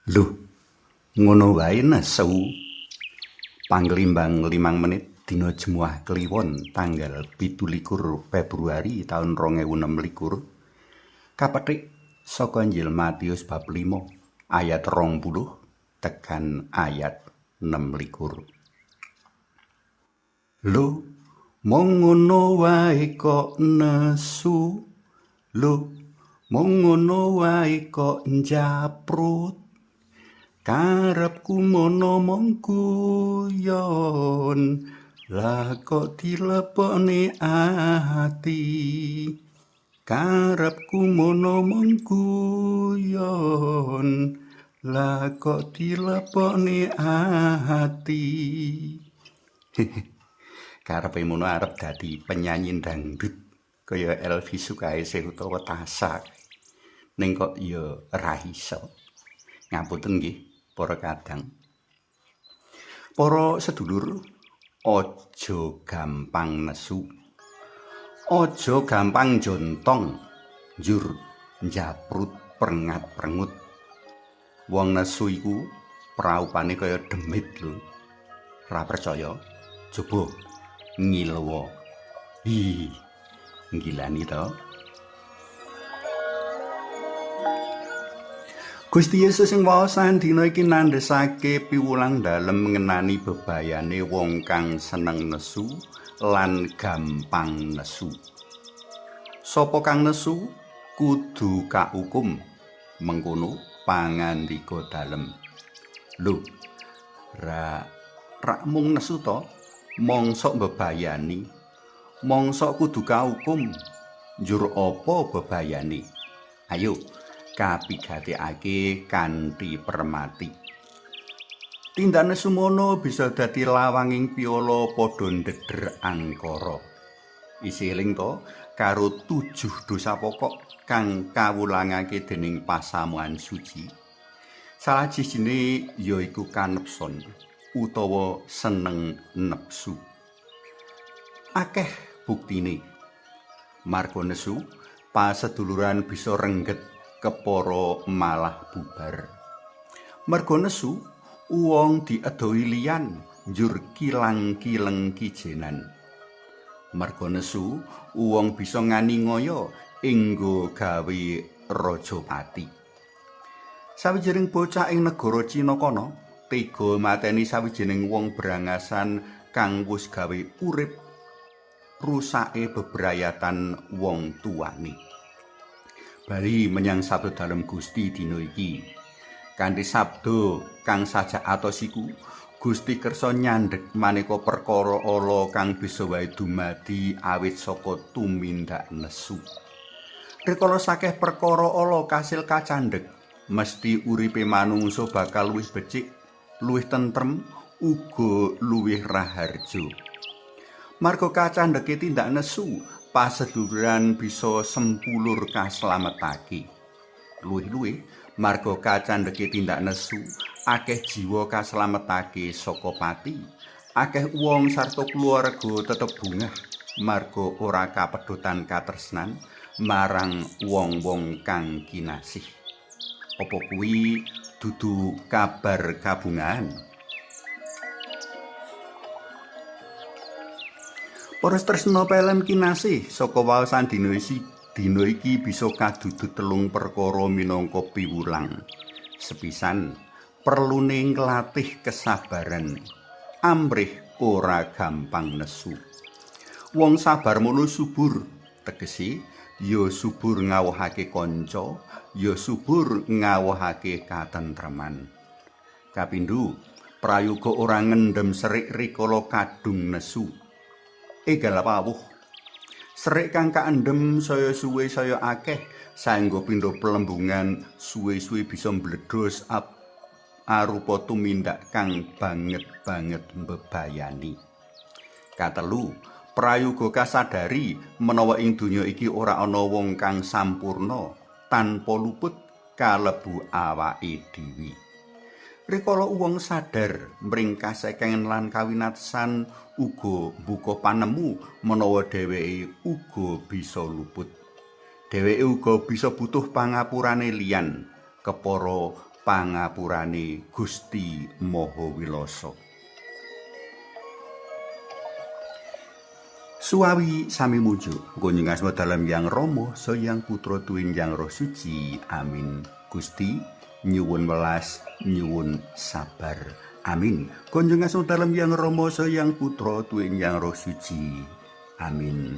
Lho, ngono wae nesu. Panglimbang 5 menit dina Jemuah Kliwon tanggal 27 Februari taun 2026 kapetik saka Injil Matius bab 5 ayat 20 tekan ayat 26. Lho, mung ngono wae kok nesu. Lho, mung ngono wae kok njaprut. Karepku mono mung guyon, lah kok dilebokne ati. Karepku mono mung guyon, lah kok dilebokne ati. Karepe mono arep dadi penyanyi dangdut kaya Elvi Sukaesih utawa Tasa. Ning kok ya ra iso. Ngapunten nggih para kadang. Para sedulur, aja gampang nesu. Aja gampang jontong, njur njaprut prengat-prengut. Wong nesu iku praupane kaya demit lho. Ra percaya? Coba ngilowo. Hi, nggilani to. Gusti Yesus ing waosan dina iki nandhesake piwulang dalem ngenani bebayane wong kang seneng nesu lan gampang nesu. Sapa kang nesu kudu kaukum, mengkono pangandika dalem. Lho, ra mung nesu to, mongsok bebayani, mongsok kudu kaukum, njur apa bebayane? Ayo kapigatekake kanthi permati. Tindak nesu mono bisa dadi lawanging piala padha ndeder angkara. Isih eling to karo 7 dosa pokok kang kawulangake dening pasamuan suci. Salah sijine yaiku kanepson utawa seneng nepsu. Akeh buktine. Marga nesu, paseduluran bisa rengget kepara malah bubar. Merga nesu, wong diedohi liyan njur kilang-kileng kijenan. Merga nesu, wong bisa ngani ngaya enggo gawe rajapati. Sawijining bocah ing negara Cina kono tega mateni sawijining wong brangasan kang wis gawe urip rusake bebrayatan wong tuane. Bali menyang sabda dalem Gusti dina iki. Kanthi sabda kang sajak atos iku, Gusti kersa nyandhek maneka perkara ala kang bisa wae dumadi awit saka tumindak nesu. Rikala sakeh perkara ala kasil kacandhek, mesti uripe manungsa bakal luwih becik, luwih tentrem, uga luwih raharja. Marga kacandheke tindak nesu, paseduluran bisa sempulur kaslametake. Luwih-luwih marga kacandheke tindak nesu, akeh jiwa kaslametake saka pati. Akeh wong sarta keluarga tetep bungah marga ora kapedhotan katresnan marang wong-wong kang kinasih. Apa kuwi dudu kabar kabungahan? Para tresna pelem kinasih, saka waosan dina iki bisa kadudut 3 perkara minangka piwulang. Sepisan, perlune nglatih kesabaran, amrih ora gampang nesu. Wong sabar mono subur, tegese ya subur ngawohake kanca, ya subur ngawohake katentreman. Kapindho, prayoga ora ngendhem serik rikala kadung nesu. Egal pawuh. Serik kang kaendhem saya suwe saya akeh saengga pindha plembungan suwe-suwe bisa mbledhos arupa tumindak kang banget-banget mbebayani. Katelu, prayoga kasadari menawa ing donya iki ora ana wong kang sampurna tanpa luput kalebu awake dhewe. Rikala wong sadar mring kasekengan lan kawinatsan uga mbuka panemu menawa dheweke uga bisa luput. Dheweke uga bisa butuh pangapurane liyan kepara pangapurane Gusti Maha Wilasa. Suwawi sami mujuk kunjung asma dalem Yang Rama Sang Putra tuwin Yang Roh Suci. Amin. Gusti nyuwun welas, nyuwun sabar. Amin. Kunjung asma dalem Yang Rama Sang Putra tuwin Yang Roh Suci. Amin.